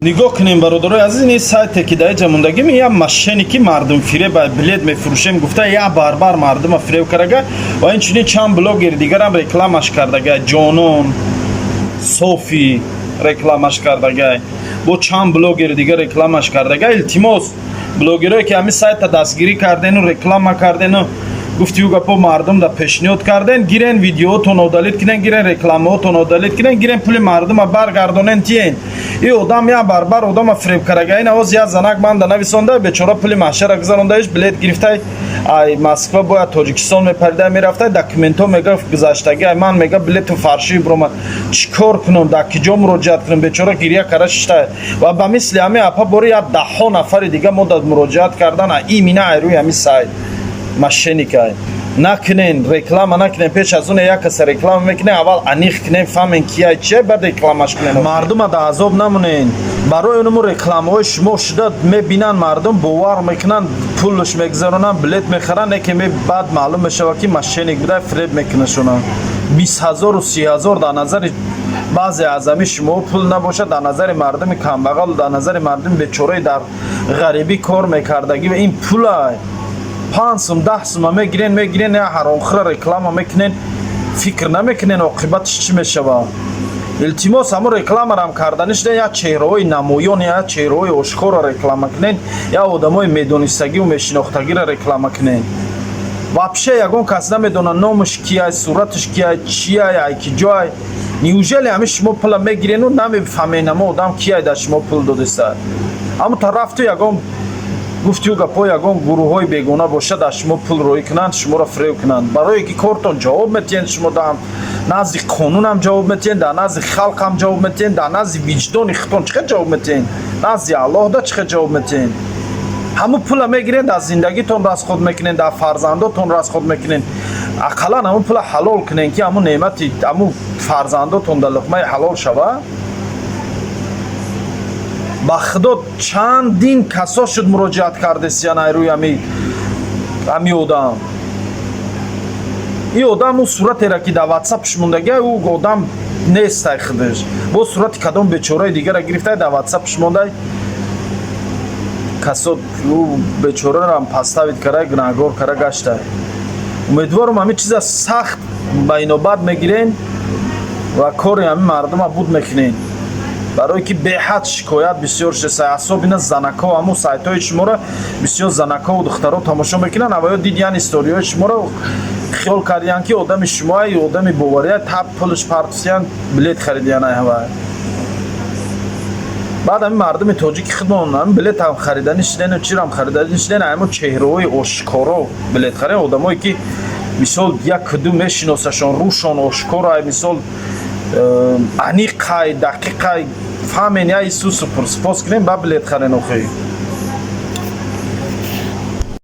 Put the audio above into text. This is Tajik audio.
Нигоҳ кунем, бародарои азиз, ин сайте ки дар иҷа мондагим, як мошенники мардумфиреб, билет мефурӯшем гуфта, як барбар мардума фиреб кардага ва инчунин чанд блогери дигарам рекламаш кардага. Ҷонон Софи рекламаш кардагай, бо чанд блогери дигар рекламаш кардага. Илтимос, блогерое ки ҳамин сайта дастгирӣ кардену реклама кардену гуфтию гапо мардум да пешниҳод карден, гирен, видеоотон удалить кунен, гирен, рекламаотон удалить кунен, гирен, пули мардума баргардонен, тиен. И одам як барбар одама фиреб карага. Ин авоз як занак ман да нависонда, бечора пули маҳшара гузарондаиш, билет гирифтай, ай Москва бояд Тоҷикистон мепарида мерафтай, документҳо мега гузаштаги, ай ман мега билету фарши биромад, чӣ кор кунам, дар киҷо муроҷиат кунам? Бечора гиря кара шиштай. Ва ба мисли ҳамин апа бори як даҳҳо нафари дига мо да муроҷиат кардан, имина ай рӯи ҳамин сайт мошенникай. Накунен, реклама накунен. Пеш аз он як каса реклама мекунен, аввал аниқ кунен, фаҳмен кияй, чия, баъд рекламаш кунен. Мардума да азоб намонен. Барои онуму рекламаҳои шумо шуда мебинанд, мардум бовар мекунанд, пулш мегузаронанд, билет мехаранд, неке баъд маълум мешавад, ки мошенник буда, фиреб мекунашона. 20 000-у 30 000 дар назари баъзе аз ҳами шумо пул набошад, дар назари мардуми камбағал, дар назари мардуми бечораи дар ғарибӣ кор мекардагӣ ин пулай. 5 сум, 10 сума мегирен, мегирен, я ҳаромхӯра реклама мекунен, фикр намекунен, оқибатиш чӣ мешавад. Илтимос, ҳамун рекламарам карданӣ шуда, як чеҳраҳои намоён, як чеҳраҳои ошкорро реклама кунен, як одамои медонистагиву мешинохтагиро реклама кунен. Вообще ягон кас намедонад номаш кияй, сураташ кияй, чияй, ай ки ҷой. Неужели ҳамин шумо пула мегирену намефаҳмен, ҳамо одам кияй дар шумо пул додеста? Ҳамун тарафту ягон гуфтию гапҳо, ягон гурӯҳҳои бегона бошад, аз шумо пул роӣ кунанд, шуморо фиреб кунанд. Барое ки кортон ҷавоб метиҳед, шумо дар назди қонунам ҷавоб метиҳед, дар назди халқам ҷавоб метиҳед, дар назди виҷдони худтон чӣ қадр ҷавоб метиҳед, назди Аллоҳ да чӣ қадр ҷавоб метиҳед? Ҳамун пула мегиред, дар зиндагитон расход мекунед, дар фарзандотон расход мекунед. Ақаллан ҳамун пула ҳалол кунед, ки ҳамун неъмати ҳамун фарзандотон дар луқмаи ҳалол шавад. Ба Худо, чандин касо шуд муроҷиат кардесиян ай рӯи ҳами одам. Ин одам ӯ суратера ки дар Ватсапш мондагия, ӯ одам нестай худаш, бо сурати кадом бечораи дигара гирифтай, дар Ватсапш мондай. Касо ӯ бечорарам подставить кара, гунаҳгор кара гаштай. Умедворам, ҳамин чиза сахт ба инобат мегирен ва кори ҳамин мардума буд мекунен, барое ки беҳад шикоят бисёр шуда, асобина занако. Ҳамун сайтҳои шуморо бисёр занакову духтаро тамошо мекунанд. Аваё дидиян историҳои шуморо, хиёл кардиян, ки одами шумоа, одами бовария, таб пулш партофтиян, билет харидиян. Ай ҳава баъд ҳамин мардуми тоҷики худмон ҳамин билетам хариданӣ шидену чирам хариданӣ шиден, ҳамун чеҳраҳои ошкоро билет харен, одамое ки мисол як куду мешиносашон, рӯшон ошкоро, мисол аниқай, дақиқай, фаҳмен, я исусу пурсупос кунем, ба билет харен. Охи.